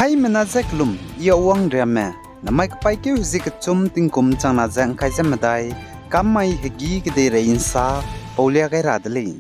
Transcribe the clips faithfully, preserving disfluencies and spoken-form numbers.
Aimena je kelum, I Awang Riamme, namai kepaîkeu hezie kechum tingkum changna ze ’ngkai ze medai, kam mai hegî kedeirei ’nsa paulia gai ra de lei.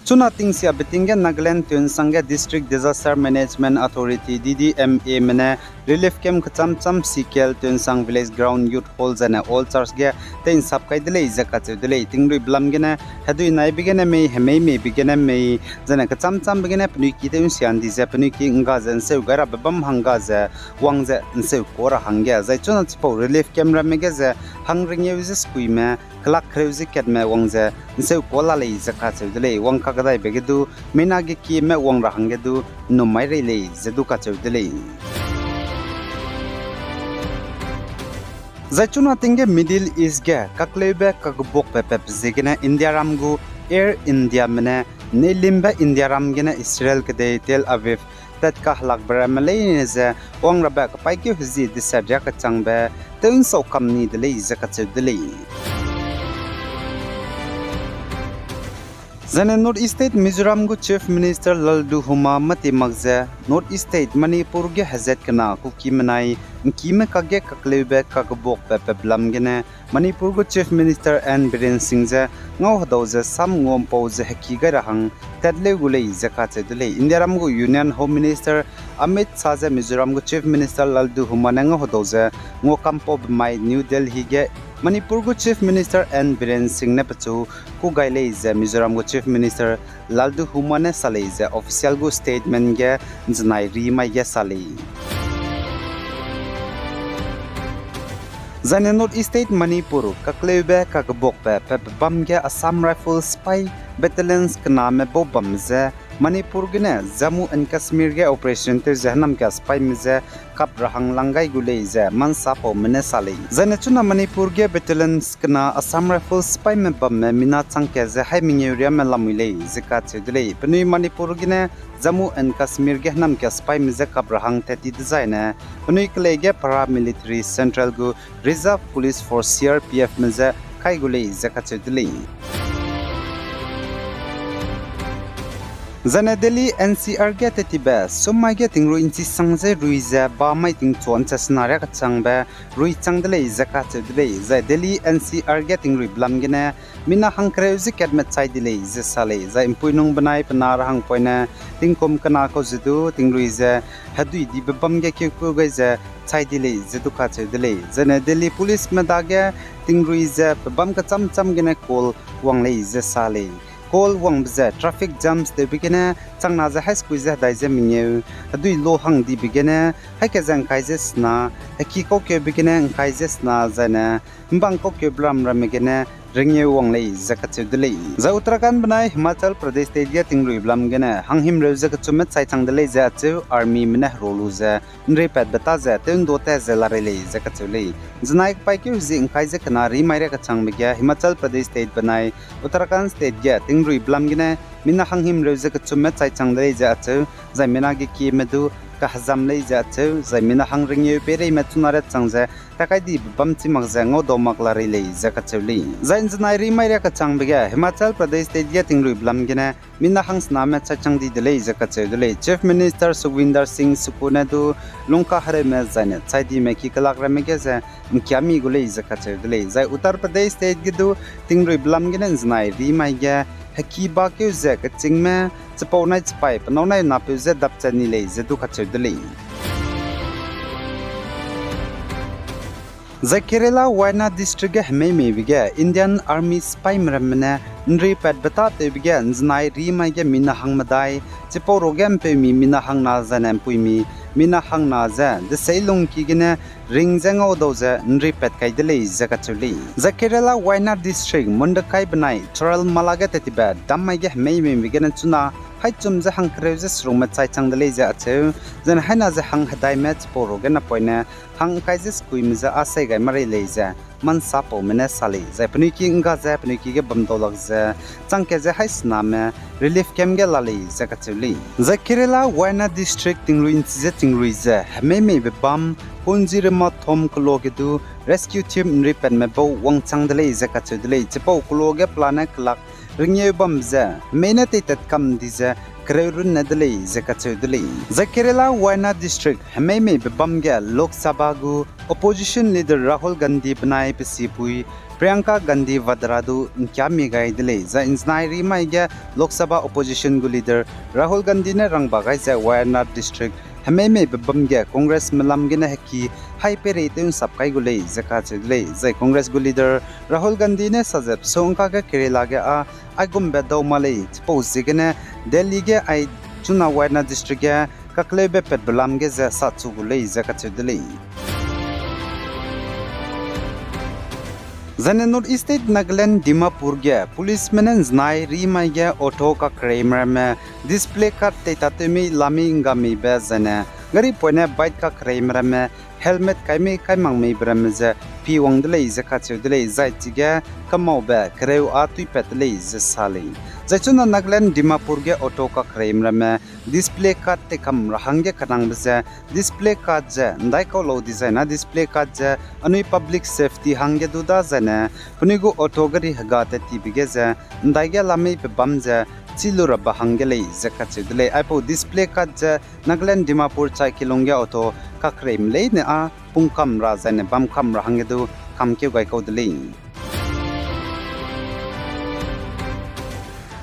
Chuna tingsiabe ting ge Nagaland tew'nsang ge District Disaster Management Authority, D D M A me ne relief camp kechâm châm Sikel tew'nsang village ground, youth hall zaine all church ge tei'nsap kai de lei ze kacheu de lei. Tingrui belam gene hedui naibe gene mei, hemei meibe gene mei, zaine kechâm châmbe gene penui ki tew'nsia ’ndi ze penui ki ’ngga ze ’nseu gai rabe bam hangge ze wang ze ’nseu kuâ ra hangge, zai chuna chipau relief camp ramme ge ze hang rengeu ze sekuime, kelak kereu ze katme wang ze ’nseu kuâ la lei ze kacheu de lei. Wang kakdaibe ge du, mina ge kieme wang ra hangge du, ’nnum mai rei lei ze du kacheu de lei. Zai chuna ting ge Middle East ge kakleube kakebuakbe pep ziegene Indiaram gu Air Indiame ne neilimbe Indiaram gene Israel kedei Tel Aviv tat kahelakbe ramme leine ze wang rabe kepaîkeu hezie deset riâ kechangbe tew'nsau kam ni de lei ze kacheu de lei. Zaine North East State Mizoram gu Chief Minister Lalduhoma mâtie mak ze North East State Manipur ge hezat kena Kuki menai ’ngkime kakge kakleube kakebuakbe pep lam gene Manipur gu Chief Minister N Biren Singh ze ngau hedau ze sam nguampau ze heki gai ra hang tatleu gu lei ze kacheu de lei. Indiaram gu Union Home Minister Amit Shah ze Mizoram gu Chief Minister Lalduhoma ne ngau hedau ze nguakampaube mai New Delhi ge Manipur gu Chief Minister N Biren Singh ne pechu kû gai lei ze Mizoram gu Chief Minister Lalduhoma ne sa lei ze official gu statement ge ’nzenai ri mai ge sa lei. Zaine North East State Manipur kakleube kakebuakbe pep bam ge Assam Rifles sipai battalions kename bau bam ze Manipur gene Jammu and Kashmir ge operation tew ze hênam ka sipaime je kap ra hang lang gai gu lei ze mansapaume ne sa lei. Zaine chuna Manipur ge battalions kena Assam Rifles sipaime bamme mina changkat ze hai mengeu riame lamui lei ze kacheu de lei. Penui Manipur gene Jammu and Kashmir ge hênam ka sipaime je kap ra hang tat ti dezaine penui kelei ge paramilitary central gu Reserve Police Force, C R P F me je kai gu lei ze kacheu de lei. Zaine Delhi N C R ge tat tibe summai ge tingrui ’nchi sang ze rui ze ba mai tingchua ’nchesena riâ kechangbe rui chang de lei ze kacheu de lei. Zai Delhi N C R ge tingrui belam gene mina hangkereu ze katme chai di lei ze sa lei. Zai ’mpuinung benai pe na ra hangpoine tingkum kena kau ze du tingrui ze hedui dibe bam ge keukeu gai ze chai di lei ze du kacheu de lei. Zaine Delhi Policeme dage tingrui ze pe bam kechâm châm gene call wang lei ze sa lei. Call wangbe ze traffic jams tewbe gene changna ze hai sekui ze hedai ze mengeu, hedui lo hang dibe gene haî ke ze ’ngkai ze sena, heki kaukeube gene ’ngkai ze sena zaine ’mbang kaukeube ram ramme gene rengeu wang lei ze kacheu de lei. Zai Uttarakhand benai Himachal Pradesh State ge tingrui belam gene hanghimreu ze kechumme chai chang de lei ze acheu armyme ne hero lu ze ’nripatbe ta ze tew ’ndo ta ze larei lei ze kacheu lei. ’Nzenai kepaîkeu hezie ’ngkai ze kena ri mai riâ kechangbe ge Himachal Pradesh State benai Uttarakhand State ge tingrui belam gene mina hanghimreu ze kechumme chai chang de lei ze acheu, zai mina ge kieme du kahezam lei ze acheu, zai mina hang rengeu peireime chuna riâ chang ze takai dibe bam chi mak ze ngaudau mak larei lei ze kacheu lei. Zai ’nzenai ri mai riâ kechangbe ge Himachal Pradesh State ge tingrui belam gene mina hangsename chai chang di de lei ze kacheu de lei. Chief Minister Sukhwinder Singh Sukkhu ne du lungkahereume zaine chai dime ki kelak ramme ge ze ’ngkiami gu lei ze kacheu de lei. Zai Uttar Pradesh State ge du tingrui belam gene ’nzenai ri mai ge heki bakeu ze kechîngme chipau nai chipai penâu nai napeu je dapchat ni lei ze du kacheu de lei. Zai Kerala Wayanad District ge hemeimeibe ge Indian Army sipaîme ramme ne ’nripatbe tâtewbe ge ’nzenai ri mai ge mina hang medai, chipau ruage ’mpeumi mina hang na zaine ’mpuimi mina hang na ze deseilungki gene ring ze ngaudau ze ’nripat kai de lei ze kacheu lei. Zai Kerala Wayanad District Mundakai benai Churalmala ge tat tibe dam mai ge hemeimeibe gene chuna haichum ze hangkereu ze serungme chai chang de lei ze acheu, zaine haina ze hang hedaime chipau ruage napoine hang ’ngkai ze sekuime je â sei gai marei lei ze mansapaume ne sa lei. Zai penui ki ’ngga ze penui ki ge bamdau lak ze changkat ze haisename relief camp ge la lei ze kacheu lei. Zai Kerala Wayanad District tingrui ’nchi ze Nrui ze hemeimeibe bam, Punji Rima Thom keloa ge du rescue team nripatme bau wangchang de lei ze kacheu de lei. Chipau keloa ge pelane kelak rengeu bam ze hemei ne teitat kam di ze kereu runne de lei ze kacheu de lei. Zai Kerala Wayanad District hemeimeibe bam ge Lok Sabha gu opposition leader Rahul Gandhi benai pe sipui Priyanka Gandhi Vadra du ’nkiamie gai de lei. Zai ’nzenai rimai ge Lok Sabha opposition gu leader Rahul Gandhi ne rangba gai ze Wayanad District hemeimeibe bam ge Congressme lam gene heki hai peirei tew ’nsap kai gu lei ze kacheu de lei. Zai Congress gu leader Rahul Gandhi ne sa ze pesungka ge Kerala ge â aigumbe dau ma lei, chipau ziegene Delhi ge ai chuna Wayanad District ge kakleube patbe lam ge ze sachu gu lei ze kacheu de lei. Zaine North East State Nagaland Dimapur ge policeme ne ’nzenai rimai ge auto kakereime ramme display card teitatewmi lami ’nggammibe zaine gari poine bike kakereime ramme helmet kaimei kaimangmeibe ramme ze pi wang de lei ze kacheu de lei, zai chige kamaube kereu â tuipat de lei ze sa lei. Zai chuna Nagaland Dimapur ge auto kakereime ramme display card teikam ra hangge kanangbe ze display card ze ’ndaikau lau dizai na display card ze anui public safety hangge du da zaine penui gu auto gari hega tat tibe ge ze ’ndaige lameibe bam ze chî lu rabe hangge lei ze kacheu de lei. Aipau display card ze Nagaland Dimapur chai kilung ge auto kakereime leine â pungkam ra zaine bamkam ra hangge du kamkeu gai kau de lei.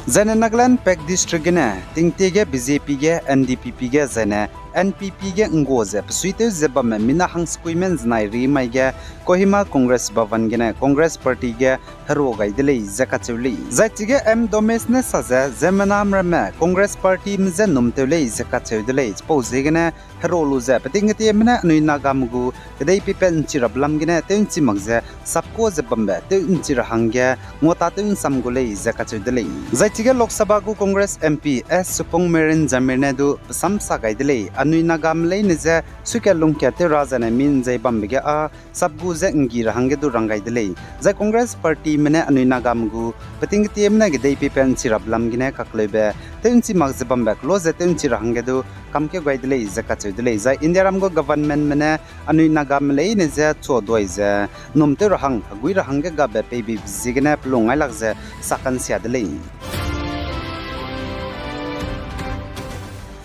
Zaine Nagaland Phek District gene tingtie ge B J P ge N D P P ge zaine N P P ge ’nggua ze pesuitew ze bamme mina hangsekuime ’nzenai rimai ge Kohima Congress Bhavan gene Congress Party ge herua gai de lei ze kacheu lei. Zai chige M Domesh ne sa ze ziemmename ramme Congress Partyme je num tew lei ze kacheu de lei. Chipau ziegene herua lu ze peting ketieme ne anui Nagame gu kedei peipat ’nchi rabe lam gene tew ’nchi mak ze sapkua ze bambe tew ’nchi ra hangge nguatâtew ’nsam gu lei ze kacheu de lei. Zai chige Lok Sabha gu Congress M P S Supong Merin Jamir ne du pesam sa gai de lei, anui Nagame leine je suikat lungkat tew ra zaine mi ’nzei bambe ge â sap gu ze ’nggi ra hangge du rang gai de lei. Zai Congress Partyme ne anui Nagame gu peting ketieme ne kedei peipat ’nchi rabe lam gene kakleube tew ’nchi mak ze bambe kelo ze tew ’nchi ra hangge du kamkeu gai de lei ze kacheu de lei. Zai Indiaram gu governmentme ne anui Nagame leine je chuaduai ze num tew ra hang hegui ra hangge gabe peibibe ziegene pelung ngailak ze sakansia de lei.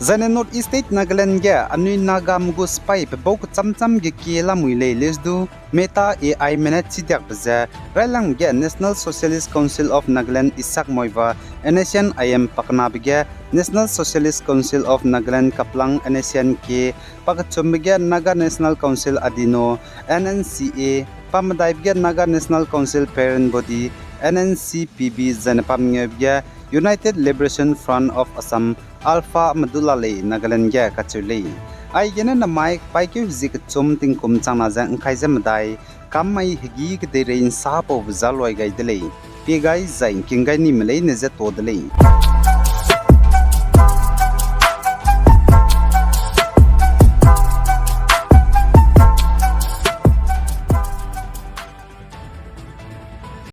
Zaine North East State Nagaland ge anui Nagame gu sipai pebau kechamcham ge kie lamui lei leus du Meta A Ime ne chidiakbe ze railangbe ge National Socialist Council of Nagaland Isak Muivah N S C N I M pakenabe ge National Socialist Council of Nagaland Kaplang N S C N K, pakechumbe ge Naga National Council Adino, N N C A, pamedaibe ge Naga National Council Parent Body, N N C P B, zaine pamengeube ge United Liberation Front of Assam, Alpha me du la lei Nagaland ge kacheu lei. Aigene namai paîkeu hezie kechum tingkum changna ze ’ngkai ze medai kam mai hegî kedeirei ’nsapaube za luai gai de lei. Pie gai zai ’ngking gai nime leine je ta de lei.